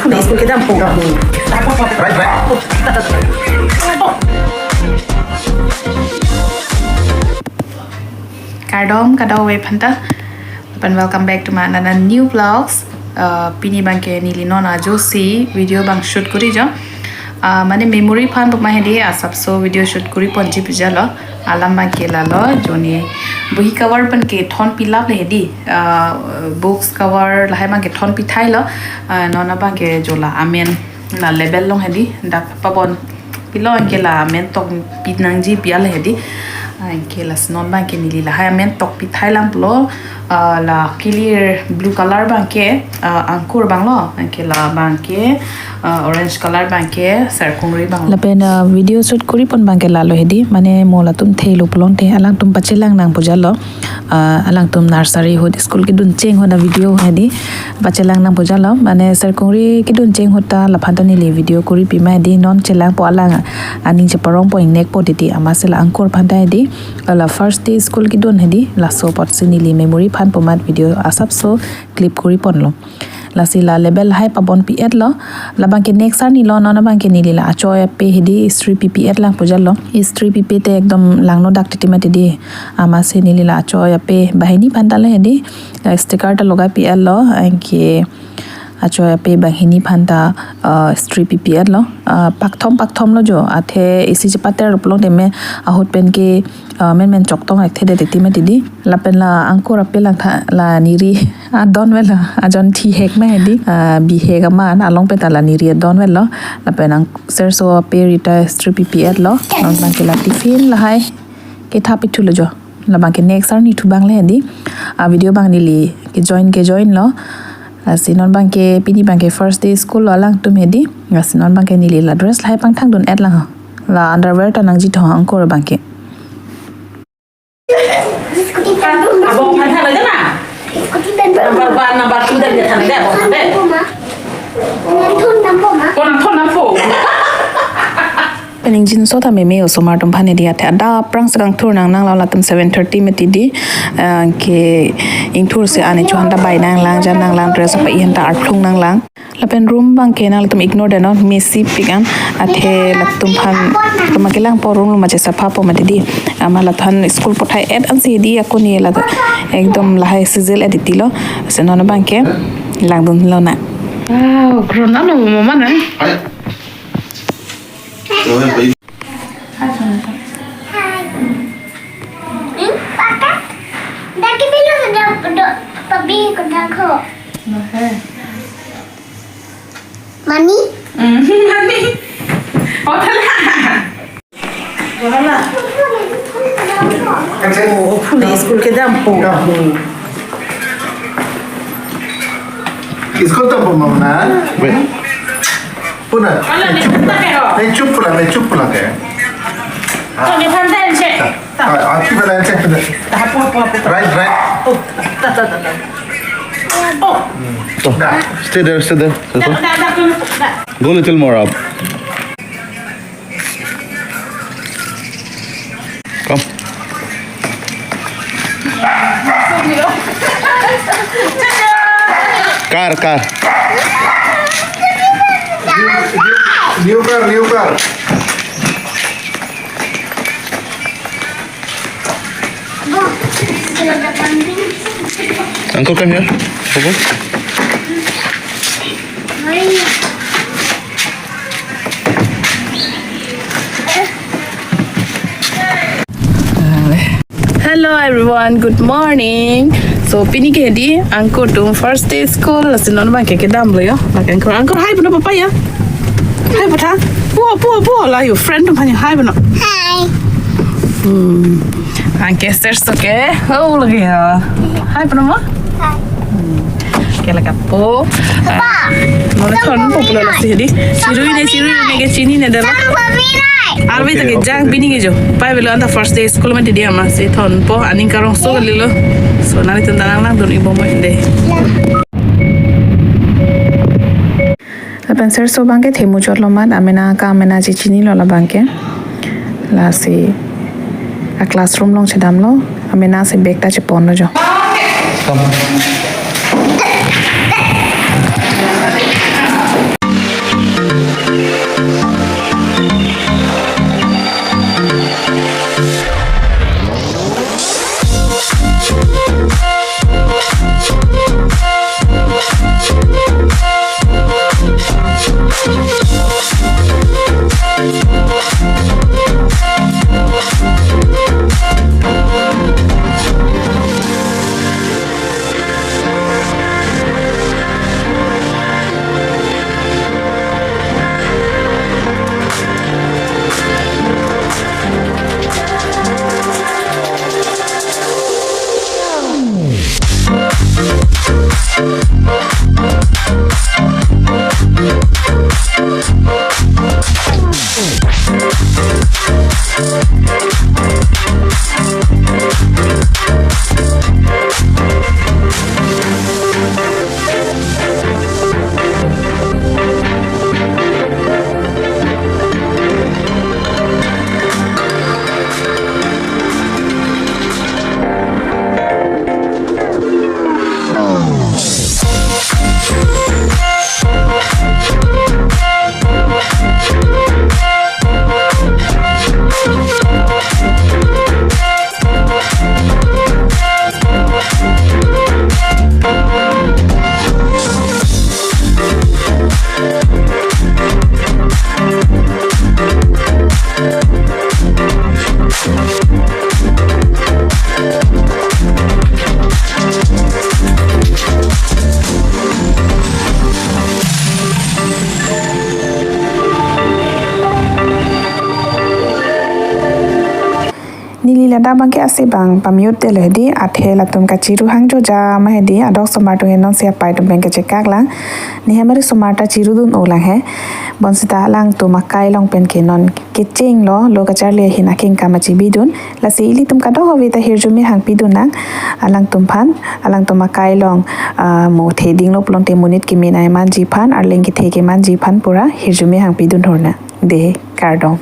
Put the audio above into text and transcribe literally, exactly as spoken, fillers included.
School kedampo. Right, right. Kardom kadokave aphanta. Lapen welcome back to my another new vlogs. Uh, pini abangke neli non ajo si video abang shoot kori jo. Uh, mane memory aphan puma hedi asapso video shoot kori ponji pijalo. Alam abangke lalo, joni bohi cover pen kethon pilap le hedi. Uh, books cover lahai abangke thon pithailo. Uh, non abangke jo la amen la label along hedi. Dak pabon pilo anke la amen tok pinangji pial hedi. Anke lasi non abangke neli lahai amen tok pithai langpo. Ah, la kilir blue color abangke, ah, Ankur abanglo. Anke la abangke, ah, orange color abangke Serkongri abanglo. Lapen, ah, video shoot kori pon abangke lalo hedi. Mane mo latum thelo pulote alangtum pachelang nangpo jalo. Ah, alangtum nursery ahut school kedun cheng ahut avideo hedi. Pachelang nangpo jalo. Mane Serkongri kedun cheng ahut ta laphanta neli video kori pima hedi, non chelangpo alang aning cheparongpo ingnekpo titi, amatsi la Ankur aphanta hedi. La first day school kedun hedi, laso apotsi neli memory aphan pumat video asapso clip kori ponlo. Lasi la label lahai pabon pi-etlo. Labangke next arni lo, non abangke neli la achoi ape hedi istri pipi-et langpo jalo. Istri pipi te ekdom langno dak titi mati di. Amatsi neli la achoi ape banghini aphanta le hedi. La sticker ta logai pi-etlo. Anke achoi ape banghini aphanta, ah, istri pipi-etlo. Ah, pakthom pakthomlo jo. Athe isi chepater pulote me ahut pen ke, ah, menmen choktong athede titi mati di. Lapen la Ankur ape langtha la niri adon velo, ajon thihek ma hedi. Ah, bihek amat along pen ta la niri adon velo. Lapen Ang-, Serso ape rita istri pipi-etlo. Non abangke la tiffin lahai ketha pithulo jo. Labangke next arni thu abang le hedi. Ah, video abang neli ke join ke join lo. Lasi non abangke pini abangke first day school lo alangtum hedi. Lasi non abangke neli la dress lahai pangthang dun-et lang ho. La underwear ta nangji tho Ankur abangke. Abang aphan than lagi na? Scooty dan number one, number two dan dia than lagi, abang aphan deh. Nangthon dampo ma? Ko nangthon dampo. Pen ingjinso ta meme osomar atum aphan hedi, athe adap aphrangsi kangthur nang nanglo, latum seven thirty mati di. Anke ingthursi ani chohan ta bai nanglang, jan nanglang, dress apa ihen ta arthlung nanglang. Lapen room abangke nangtum ignore deno, messy pik an, athe latum aphan, latum akelangpo room lo ma chesaphapo mati di. Amat latum aphan school pathai-et ansi hedi ako ni la ekdom lahai sizzle-et titilo. Lasi non abangke langdunlo na. Wow, grown up lo mama na. Hai. Hmm, pakai. Dah kita lo sudah duduk pabi kena ko. Mani? Hmm, mani. Oh, tala. Wala. Oh, pule school kedampo. School dampo mama na? Wait. Puna. Wala, ni chup pula, ni chup pula ke. To ni phan den che. Ah, ah, keep it, keep it. Right, right. Oh, ta, ta, ta, ta. Oh. Stay there, stay there. Go little more up. Come. Car, car. New, new, new car, new car. Uncle, come here. Uncle. Hello everyone, good morning. So pini ke hedi Ankur atum first day school, lasi non abangke kedamlo yo. Bak Ankur, Ankur hi puno papa ya. Hi putha. Puo, puo, puo, la yo friend atum aphan hi puno. Hi. Hmm. Anke Serso ke, oh lagi ya. Hi puno ma? Hi. Hmm. Ke lagapo. Papa. Mane thonpo pulo lasi hedi. Chirui ne, chirui ne ke chini ne dela. Arve ta kejang pini ke jo. Pai velo anta first day school mati di amatsi thonpo, aning karongso kalilo. So nanglitum ta nang langdun-ik bom mo inde. Lapen Serso abangke themu chotlo amat amena ka amena chechinilo labangke. Lasi a classroom along chedamlo, amena si bag ta cheponlo jo. Come. Neli ladak abangke ase abang pamute lo hedi, athe latum kachiru hang jo ja ma hedi, adok osomar atum ke non si apai atum pen kachekak lang. Ne hem ari osomar ta chiru dun-o lang he. Bonsita alangtum akai along pen ke non kecheng lo, lo kacharli ahin akengkam achibi dun. Lasi ilitum kadokave ta hirjume hangpi dun nang alangtum aphan, alangtum akai along, ah, mo theding lo pulote monit kemenei manji aphan, arleng kethe kemanji aphan pura hirjume hangpi dun hor nang. Dei, kardom.